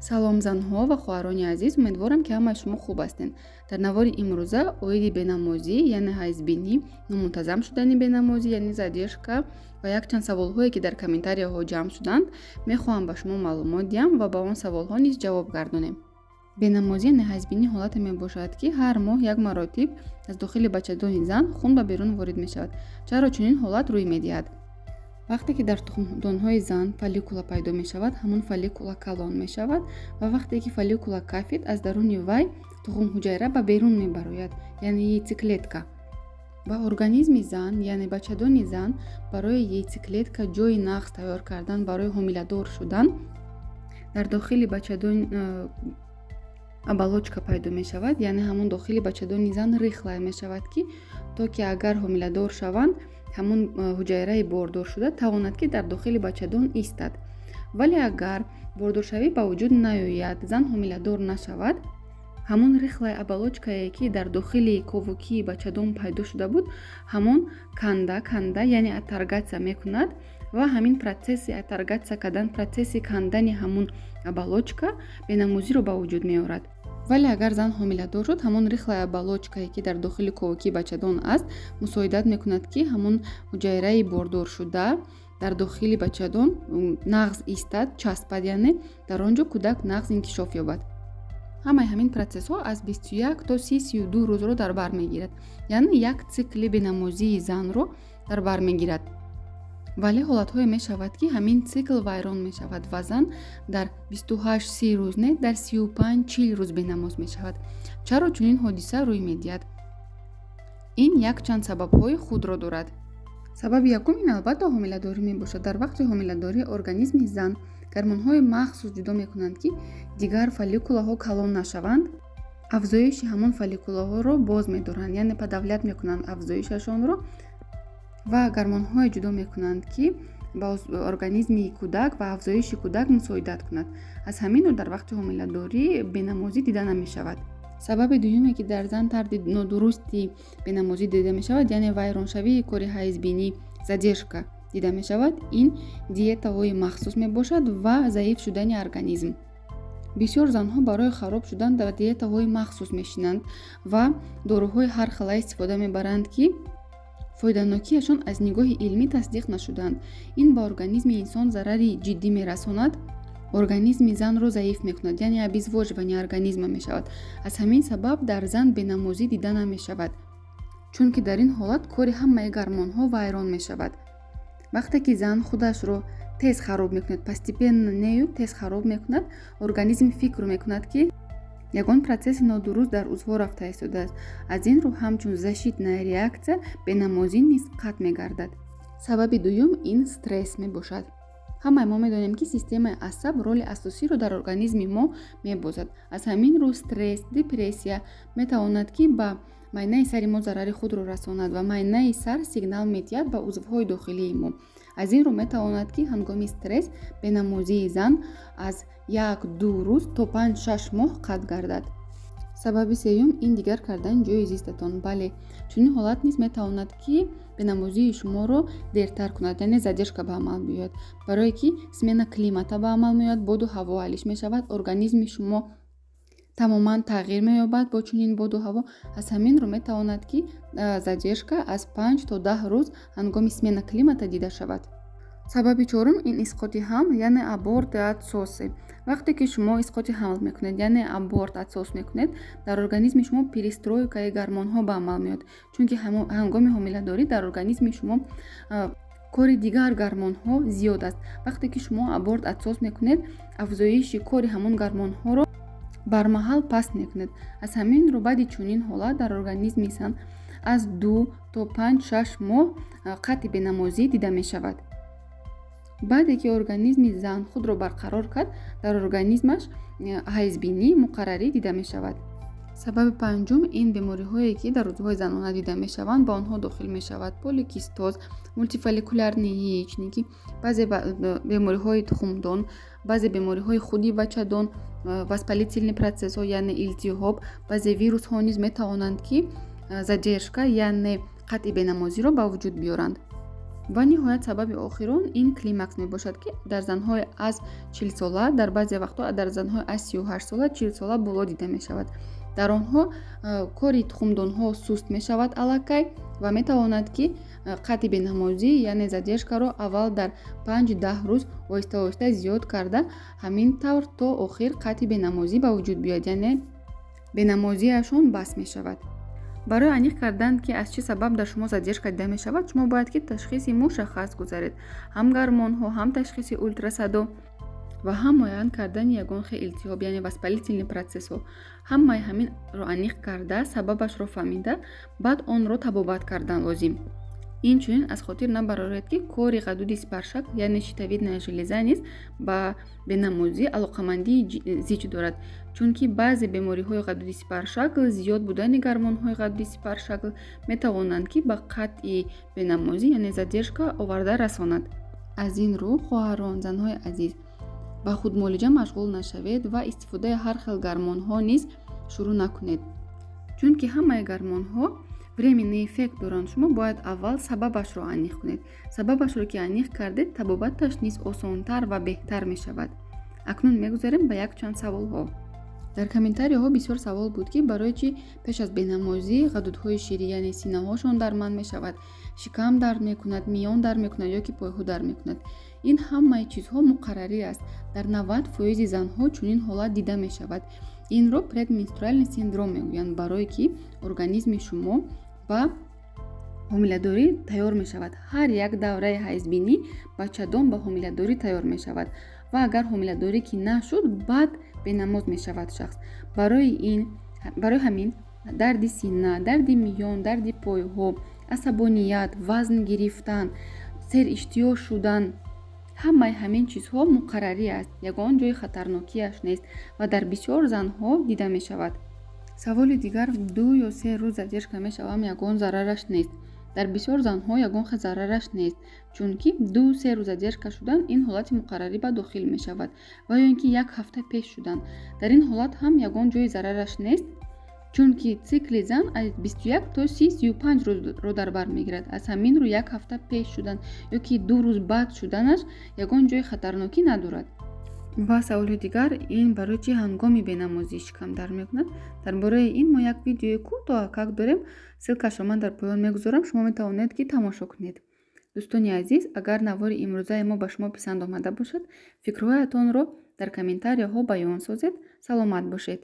Салом, занҳо ва хоҳарони азиз! Умедворам, ки ҳамаи шумо хуб ҳастед. Дар навори имрӯза оиди бенамозӣ, яъне ҳайзбинӣ, номунтазам шудани бенамозӣ, яъне задержка, ва якчанд саволҳое, ки дар комментарияҳо ҷамъ шуданд, мехоҳам ба шумо маълумот диҳам ва ба он саволҳо низ ҷавоб гардонем. Бенамозӣ, яъне ҳайзбинӣ, ҳолате мебошад, ки ҳар моҳ як маротиб аз дохили бачадони зан хун ба берун ворид мешавад. Чаро чунин ҳолат рӯй медиҳад? Вақте ки дар тухмдонҳои зан фолликула пайдо мешавад, ҳамон фолликула калон мешавад ва вақте ки фолликула кафид, аз даруни вай тухмҳуҷайра ба берун мебарояд, яъне яйцеклетка. Ба организми зан, яъне бачадони зан, барои яйцеклетка ҷои нағз тайёр кардан барои ҳомиладор шудан дар дохили бачадон оболочка пайдо мешавад, яъне ҳамон дохили бачадони зан рыхлая мешавад, ки то ки агар ҳомиладор шаванд, ҳамон ҳуҷайраи бордоршуда тавонад, ки дар дохили бачадон истад. Вале агар бордоршавӣ ба вуҷуд наёяд, зан ҳомиладор нашавад, ҳамон рыхлая оболочкае, ки дар дохили ковокии бачадон пайдо шуда буд, ҳамон канда канда, яъне отторгаться мекунад ва ҳамин процесси отторгаться кардан, процесси кандани ҳамон оболочка бенамозиро ба вуҷуд меорад. Вале агар зан ҳомиладор шуд, ҳамон рыхлая оболочкае, ки дар дохили ковокии бачадон аст, мусоидат мекунад, ки ҳамон ҳуҷайраи бордоршуда дар дохили бачадон нағз истад, часпад, яъне дар он ҷо кӯдак нағз инкишоф ёбад. Ҳамаи ҳамин процессҳо аз 21 то 30-32 рӯзро дар бар мегирад, яъне як цикли бенамозии занро дар бар мегирад. Вале ҳолатҳое мешавад, ки ҳамин цикл вайрон мешавад ва зан дар 28-30 рӯз не, дар 35-40 рӯз бенамоз мешавад. Чаро чунин ҳодиса рӯй медиҳад? Ин якчанд сабабҳои худро дорад. Сабаби якум ин, албатта, ҳомиладорӣ мебошад. Дар вақти ҳомиладорӣ организми зан гормонҳои махсус ҷудо мекунанд, ки дигар фолликулаҳо калон нашаванд, афзоиши ҳамон фолликулаҳоро боз медоранд, яъне подавлять мекунанд афзоишашонро ва гормонҳое ҷудо мекунанд, ки ба организми кӯдак ва афзоиши кӯдак мусоидат кунад. Аз ҳамин рӯ дар вақти ҳомиладорӣ бенамозӣ дида намешавад. Сабаби дуюме, ки дар зан тарзи нодурусти бенамозӣ дида мешавад, яъне вайроншавии кори ҳайзбинӣ, задержка дида мешавад, ин диетаҳои махсус мебошад ва заиф шудани организм. Бисёр занҳо барои хароб шудан дар диетаҳои махсус мешинанд ва доруҳои ҳар хела истифода мебаранд, ки фоиданокиашон аз нигоҳи илмӣ тасдиқ нашудаанд. Ин ба организми инсон зарари ҷиддӣ мерасонад, организми занро заиф мекунад, яъне обезвоживание организма мешавад. Аз ҳамин сабаб дар зан бенамозӣ дида намешавад, чунки дар ин ҳолат кори ҳамаи гормонҳо вайрон мешавад. Вақте ки зан худашро тез хароб мекунад, постепенно нею, тез хароб мекунад, организм фикр мекунад, ки ягон процесси нодуруст дар узвҳо рафта истодааст. Аз ин рӯ ҳамчун защитная реакция бенамозӣ низ қатъ мегардад. Сабаби дуюм ин стресс мебошад. Ҳамаи мо медонем, ки системаи асаб роли асосиро дар организми мо мебозад. Аз ҳамин рӯ стресс, депрессия метавонад, ки ба майнаи сари мо зарари худро расонад ва майнаи сар сигнал медиҳад ба узвҳои дохилии мо. Аз ин рӯ метавонад, ки ҳангоми стресс бенамозии зан аз 1-2 рӯз то 5-6 моҳ қатъ гардад. Сабаби сеюм ин дигар кардани ҷои зистатон. Бале, чунин ҳолат низ метавонад, ки бенамозии шуморо дертар кунад, яъне задержка ба амал биёяд, барое ки смена климата ба амал меояд, боду ҳаво алиш мешавад, организми шумо тамоман тағйир меёбад бо чунин боду ҳаво. Аз ҳамин рӯ метавонад, ки задержка аз 5 то 10 рӯз ҳангоми смена климата дида шавад. Сабаби чорум ин исқоти ҳамл, яъне аборт, отсосы. Вақте ки шумо исқоти ҳамл мекунед, яъне аборт, отсос мекунед, дар организми шумо перестройкаи гормонҳо ба амал меояд, чунки ҳангоми ҳомиладорӣ дар организми шумо кори дигар гормонҳо зиёд аст. Вақте ки шумо аборт, отсос мекунед, афзоиши кори ҳамон гормонҳоро бармаҳал паст мекунед. Аз ҳамин рӯ баъди чунин ҳолат дар организми зан аз 2 то 5-6 моҳ қатъи бенамозӣ дида мешавад. Баъде ки организми зан худро барқарор кард, дар организмаш ҳайзбинӣ муқаррарӣ дида мешавад. Сабаби панҷум ин бемориҳое, ки дар узвҳои занона дида мешаванд. Ба онҳо дохил мешавад поликистоз, мультифолликулярные яичники, баъзе бемориҳои тухмдон, баъзе бемориҳои худи бачадон, воспалительный процессҳо, яъне илтиҳоб. Баъзе вирусҳо низ метавонанд, ки задержка, яъне қатъи бенамозиро ба вуҷуд биёранд. Ва ниҳоят, сабаби охирон ин климакс мебошад, ки дар занҳои аз 40-сола, дар баъзе вақтҳо дар занҳои аз 38-сола, 40-сола боло дида мешавад. Дар онҳо кори тухмдонҳо суст мешавад аллакай ва метавонад, ки қатъи бенамозӣ, яъне задержкаро аввал дар 5-10 рӯз оҳиста оҳиста зиёд карда, ҳамин тавр то охир қатъи бенамозӣ ба вуҷуд биёяд, яъне бенамозиашон бас мешавад. Барои аниқ кардан, ки аз чӣ сабаб дар шумо задержка дида мешавад, шумо бояд ки ташхиси мушаххас гузаред: ҳам гормонҳо, ҳам ташхиси ултрасадо ва ҳам муайян кардани ягон хел илтиҳоб, яъне воспалительный процессҳо. Ҳамаи ҳаминро аниқ карда, сабабашро фаҳмида, баъд онро табобат кардан лозим. Инчунин аз хотир набароред, ки кори ғадуди сипаршакл, яъне щитовидная железа, низ ба бенамозӣ алоқамандии зич дорад, чунки баъзе бемориҳои ғадуди сипаршакл, зиёд будани гормонҳои ғадуди сипаршакл метавонанд, ки ба қатъи бенамозӣ, яъне задержка, оварда расонад. Аз ин рӯ, хоҳарон, занҳои азиз, ба худмуолиҷа машғул нашавед ва истифодаи ҳар хел гормонҳо низ шурӯъ накунед, чунки ҳамаи гормонҳо временный эффект доранд. Шумо бояд аввал сабабашро аниқ кунед. Сабабашро ки аниқ кардед, табобаташ низ осонтар ва беҳтар мешавад. Акнун мегузарем ба якчанд саволҳо. Дар комментарияҳо бисёр савол буд, ки барои чӣ пеш аз бенамозӣ ғадудҳои ширӣ, яъне синаҳошон дарманд мешавад, шикам дард мекунад, миён дард мекунад ё ки пойҳо дард мекунад. Ин ҳамаи чизҳо муқаррарӣ аст. Дар 90 фоизи занҳо чунин ҳолат дида мешавад. Инро предменструальный синдром мегӯянд, барое ки организми шумо ба ҳомиладорӣ тайёр мешавад. Ҳар як давраи ҳайзбинӣ бачадон ба ҳомиладорӣ тайёр мешавад ва агар ҳомиладорӣ ки нашуд, баъд бенамоз мешавад шахс. Барои ҳамин дарди сина, дарди миён, дарди пойҳо, асабоният, вазн гирифтан, сериштиҳо шудан, ҳамаи ҳамин чизҳо муқаррарӣ аст, ягон ҷои хатарнокиаш нест ва дар бисёр занҳо дида мешавад. Саволи дигар: 2 ё 3 рӯз задержка мешавам, ягон зарараш нест? Дар бисёр занҳо ягон хел зарараш нест, чунки 2-3 рӯз задержка шудан ин ҳолати муқаррарӣ ба дохил мешавад ва ё ин ки як ҳафта пеш шудан, дар ин ҳолат ҳам ягон ҷои зарараш нест, чунки цикли зан аз 21 то 30-35 рӯзро дар бар мегирад. Аз ҳамин рӯ як ҳафта пеш шудан ё ки 2 рӯз баъд шуданаш ягон ҷои хатарнокӣ надорад. Ва саволи дигар ин: барои чӣ ҳангоми бенамозӣ шикам дард мекунад? Дар бораи ин мо як видеои кӯтоҳакак дорем, ссылкашро ман дар поён мегузорам, шумо метавонед, ки тамошо кунед. Дӯстони азиз, агар навори имрӯзаи мо ба шумо писанд омада бошад, фикрҳоятонро дар комментарияҳо баён созед. Саломат бошед.